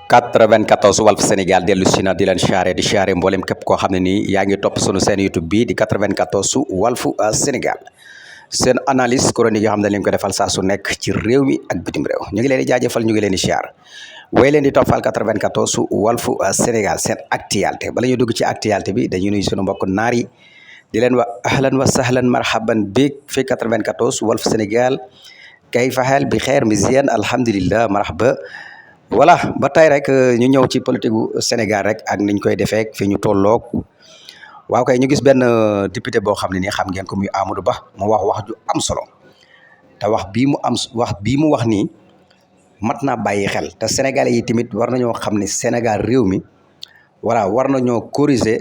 94 Walf Sénégal dellu si na di leen siyaare mboolem képp koo xam ne nii yaa ngi topp sunu seen YouTube bi di 94 Walf Sénégal seen analyse chronique yoo xam ne leen ko defal saa su nekk ci réew mi ak bitim réew ñu ngi leen di jaajëfal ñu ngi leen di siyaar way leen di toppal 94 Walf Sénégal seen actualité bala ñu dugg ci actualité bi dañuy nuyu sunu mbokk naar yi di leen wax ahlan wa sahlan marhaban bik fi 94 Walf Sénégal kayfa haal bi xeer mi ziyan alhamdulillah marhaba voilà ba tey rek ñu ñëw ci politique gu Sénégal rek ak niñ koy defee fi ñu tolloog waaw kay ñu gis benn député boo xam ne nii xam ngeen ko muy Amadou Ba mu wax ju am solo te wax bii mu wax nii mat naa bàyyi xel te sénégalais yi tamit war nañoo xam ne Sénégal réew mi voilà war nañoo corriger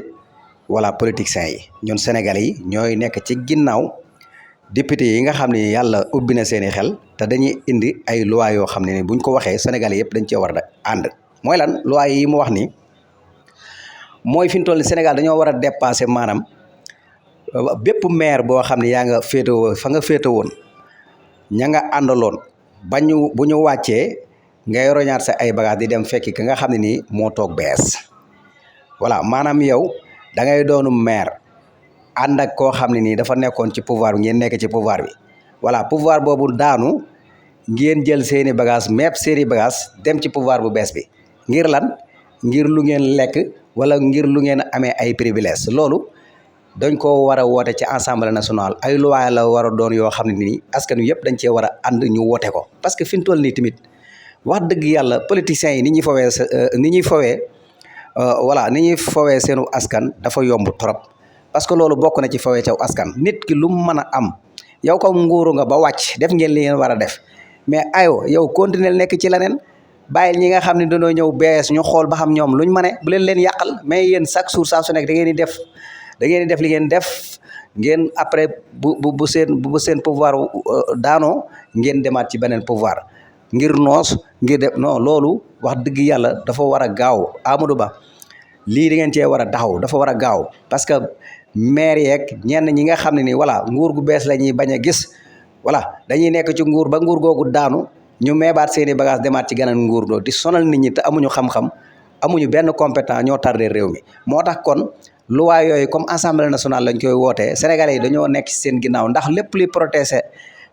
voilà politiciens yi ñun sénégalais yi ñooy nekk ci ginnaaw député yi nga xam ne yàlla ubbi na seeni xel te dañuy indi ay loi yoo xam ne ni buñ ko waxee sénégalais yëpp dañ cee war a ànd mooy lan loi yi mu wax nii mooy fi mu toll Sénégal dañoo war a dépasser maanaam bépp maire boo xam ne yaa nga féetewoo fa nga féete woon ña nga àndaloon bu ñu wàccee ngay roñaat sa ay bagage di dem fekki ka nga xam ne nii moo toog bees voilà maanaam yow da ngay doonu maire ànd ak koo xam ne nii dafa nekkoon ci pouvoir bi ngeen nekk ci pouvoir bi voilà pouvoir boobu daanu ngeen jël seeni bagage mepp seeni bagage dem ci pouvoir bu bees bi ngir lan ngir lu ngeen lekk wala ngir lu ngeen amee ay privilèges loolu dañ ko war a woote ci assemblée nationale ay loi la war a doon yoo xam ne nii askan wi yëpp dañ cee war a ànd ñu woote ko parce que fi mu toll nii tamit wax dëgg yàlla politiciens yi ni ñuy fowee voilà ni ñuy fowee seenu askan dafa yomb trop parce que loolu bokk na ci fawee caw askan nit ki lu mu mën a am yow ko nguuru nga ba wàcc def ngeen li ngeen war a def mais yow continuer nekk ci leneen bàyyil ñi nga xam ne dañoo ñëw bees ñu xool ba xam ñoom luñ mane bu leen yàqal mais yéen chaque jour saa su nekk da ngeen di def li ngeen def ngeen après bu seen pouvoir daanoo ngeen demaat ci beneen pouvoir ngir noos ngir def non loolu wax dëgg yàlla dafa war a gaaw Amadou Ba lii da ngeen cee war a taxaw dafa war a gaaw parce que maire yeeg ñenn ñi nga xam ne ni voilà nguur gu bees la ñuy bañ a gis voilà dañuy nekk ci nguur ba nguur googu daanu ñu meebaat seeni bagage demaat ci geneen nguur doo di sonal nit ñi te amuñu xam-xam amuñu benn compétent ñoo tardé réew mi moo tax kon loi yooyu comme assemblée nationale lañ koy wootee sénégalais yi dañoo nekk ci seen ginnaaw ndax lépp luy protéger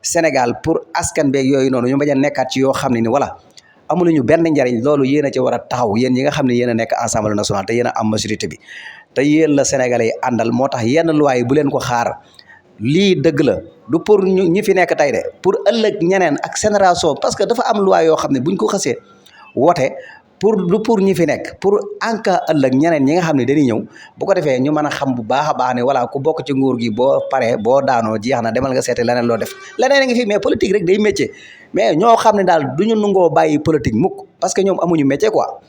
Sénégal pour askan beeg yooyu noonu ñu bañ a nekkaat ci yoo xam ne ni voilà amuluñu benn njariñ loolu yéen a ci war a taxaw yéen ñi nga xam ne yéen a nekk assemblée nationale te yéen a am majorité bi te yéen la sénégalais yi àndal moo tax yenn loi yi bu leen ko xaar lii dëgg la du pour ñi fi nekk tey de pour ëllëg ñeneen ak génération parce que dafa am loi yoo xam ne buñ ko xasee wote pour ñi fi nekk pour en cas ëllëg ñeneen ñi nga xam ne dañuy ñëw bu ko defee ñu mën a xam bu baax a baax ne voilà ku bokk ci nguur gi boo paree boo daanoo jeex na demal nga seeti leneen loo def leneen a ngi fi mais politique rek day métier mais ñoo xam ne daal du ñu nangoo bàyyi politique mukk parce que ñoom amuñu métier quoi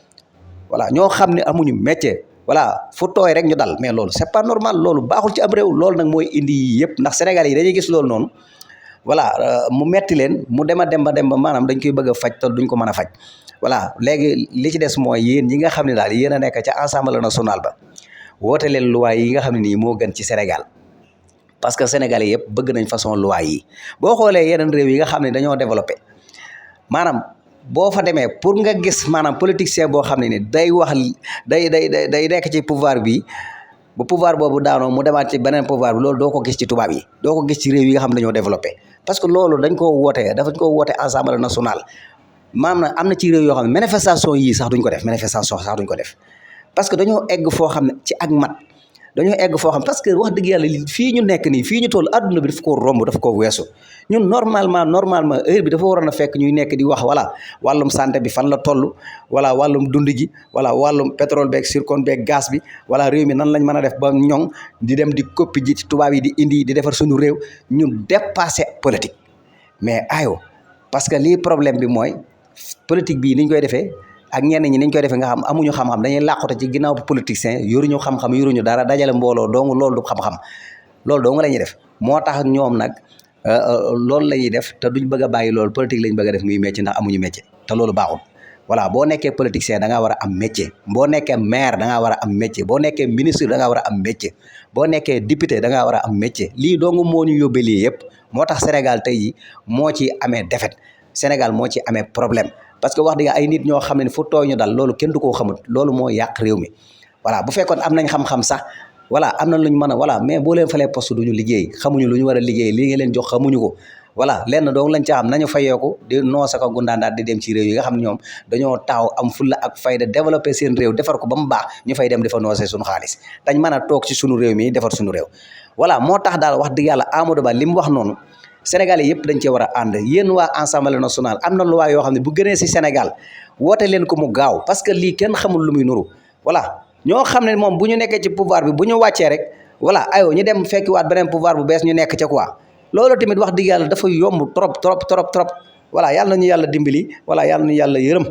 voilà ñoo xam ne amuñu métier voilà fu tooy rek ñu dal mais loolu c'est pas normal loolu baaxul ci am réew loolu nag mooy indi yëpp ndax Sénégal yi dañuy gis loolu noonu voilà mu metti leen mu dem ba maanaam dañ koy bëgg a faj te duñ ko mën a faj voilà léegi li ci des mooy yéen ñi nga xam ne daal yéen a nekk ca assemblée nationale ba woote leen loi yi nga xam ne nii moo gën ci Sénégal parce que sénégalais yëpp bëgg nañ façon loi yi boo xoolee yeneen réew yi nga xam ne dañoo développé maanaam boo fa demee pour nga gis maanaam politicien boo xam ne ni day wax day nekk ci pouvoir bi bu pouvoir boobu daanoo mu demaat ci beneen pouvoir bi loolu doo ko gis ci tubaab yi doo ko gis ci réew yi nga xam ne dañoo développé parce que loolu dañ koo wootee dafañ koo woote assemblée nationale maanaam am na ci réew yoo xam ne manifestation yii sax duñ ko def parce que dañoo egg foo xam ne ci ak mat dañoo egg foo xam parce que wax dëgg yàlla fii ñu nekk nii fii ñu toll adduna bi daf koo romb daf koo weesu ñun normalement heure bi dafa waroon a fekk ñuy nekk di wax voilà wàllum santé bi fan la toll voilà wàllum dund gi voilà wàllum pétrole beeg zircon beeg gaz bi voilà réew mi nan lañ mën a def ba ñoŋ di dem di koppi ji ci tubaab yi di indi di defar suñu réew ñun dépassé politique mais parce que lii problème bi mooy politique bii niñ koy defee ak ñenn ñi niñ koy defee nga xam amuñu xam-xam dañuy làqute ci ginnaaw politicien yoruñu xam-xam yoruñu dara dajale mbooloo dong loolu du xam-xam loolu dong la ñuy def moo tax ñoom nag loolu la ñuy def te duñ bëgg a bàyyi loolu politique lañ bëgg a def muy métier ndax amuñu métier te loolu baaxul voilà boo nekkee politicien da ngaa war a am métier boo nekkee maire da ngaa war a am métier boo nekkee ministre da ngaa war a am métier boo nekkee député da ngaa war a am métier lii dong moo ñu yóbbee lii yëpp moo tax Sénégal tey ji moo ci amee défaite Sénégal moo ci amee problème parce que wax dëgg ay nit ñoo xam ne fu tooy ñu dal loolu kenn du koo xamut loolu moo yàq réew mi voilà bu fekkoon am nañ xam-xam sax voilà am na lu ñu mën a voilà mais boo leen falee poste duñu liggéey xamuñu lu ñu war a liggéey li nga leen jox xamuñu ko voilà lenn donc lañ ca xam nañu fayeeku di noosa ko gundaandaat di dem ci réew yi nga xam ne ñoom dañoo taaw am fulla ak fayda développé seen réew defar ko ba mu baax ñu fay dem di fa noosee suñu xaalis dañ mën a toog ci suñu réew mi defar suñu réew voilà moo tax daal wax dëgg yàlla Amadou Ba li mu wax noonu Sénégalais yëpp dañ cee war a ànd yéen waa Assemblée nationale am na loi yoo xam ne bu gënee si Sénégal woote leen ko mu gaaw parce que lii kenn xamul lu muy nuru voilà ñoo xam ne moom bu ñu nekkee ci pouvoir bi bu ñu wàccee rek voilà ayo ñu dem fekkiwaat beneen pouvoir bu bees ñu nekk ca quoi loolu tamit wax dëgg yàlla dafa yomb trop voilà yàlla nañu yàlla dimbali voilà yàlla nañu yàlla yërëm